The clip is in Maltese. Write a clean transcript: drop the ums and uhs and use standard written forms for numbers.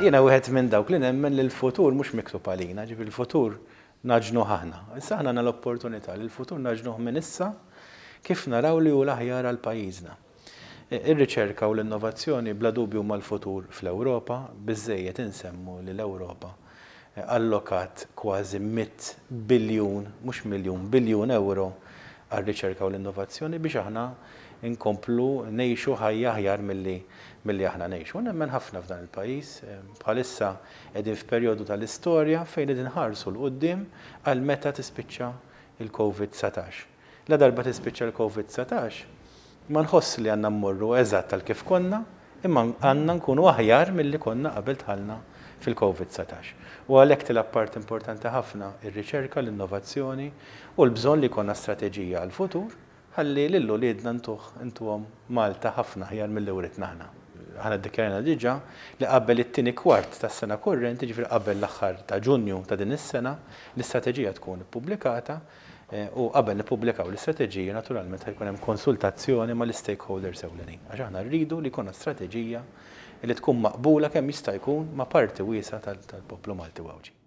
Jiena wieħed minn dawk li nemmen li l-futur mhux miktub għalina, ġifieri l-futur nagħġnuh aħna. Issa aħna għandna l-opportunità li l-futur nagħġnuh minn issa kif naraw li hu l-aħjar għal pajjiżna. Ir-riċerka u l-innovazzjoni bla dubju huma l-futur fl-Ewropa, biżżejjed insemmu li l-Ewropa allokat kważi 100 biljun, mhux miljun, biljun ewro għar-riċerka u l-innovazzjoni biex aħna nkomplu ngħixu ħajja aħjar milli milli aħna ngħixu. U nemmen ħafna f'dan il-pajjiż. Bħalissa qegħdin f'perjodu tal-istorja fejn qegħdin inħarsu 'l quddiem għal meta tispiċċa l-Covid 19. Ladarba tispiċċa l-Covid 19, ma nħoss li għandna mmorru eżatt għal kif konna, imma għandna nkunu aħjar milli konna qabel dħalna fil-Covid 19. U għalhekk tilgħab parti importanti ħafna r-riċerka, l-innovazzjoni u l-bżonn li jkollna strateġija għall-futur ħalli lil uliedna ntuh ntuhom Malta ħafna aħjar milli writna aħna. Aħna ddikjarajna diġà li qabel it-tieni kwart tas-sena kurrenti, jiġifieri qabel l-aħħar ta' Ġunju ta' din is-sena, l-istrateġija tkun ippubblikata U qabel nippubblikaw l-istrateġija, naturalment ħa jkun hemm konsultazzjoni mal-istakeholders ewlenin, għax aħna rridu li jkollna strateġija li tkun maqbula kemm jista' jkun ma' parti wiesgħa tal-poplu Malti u Għawdxi.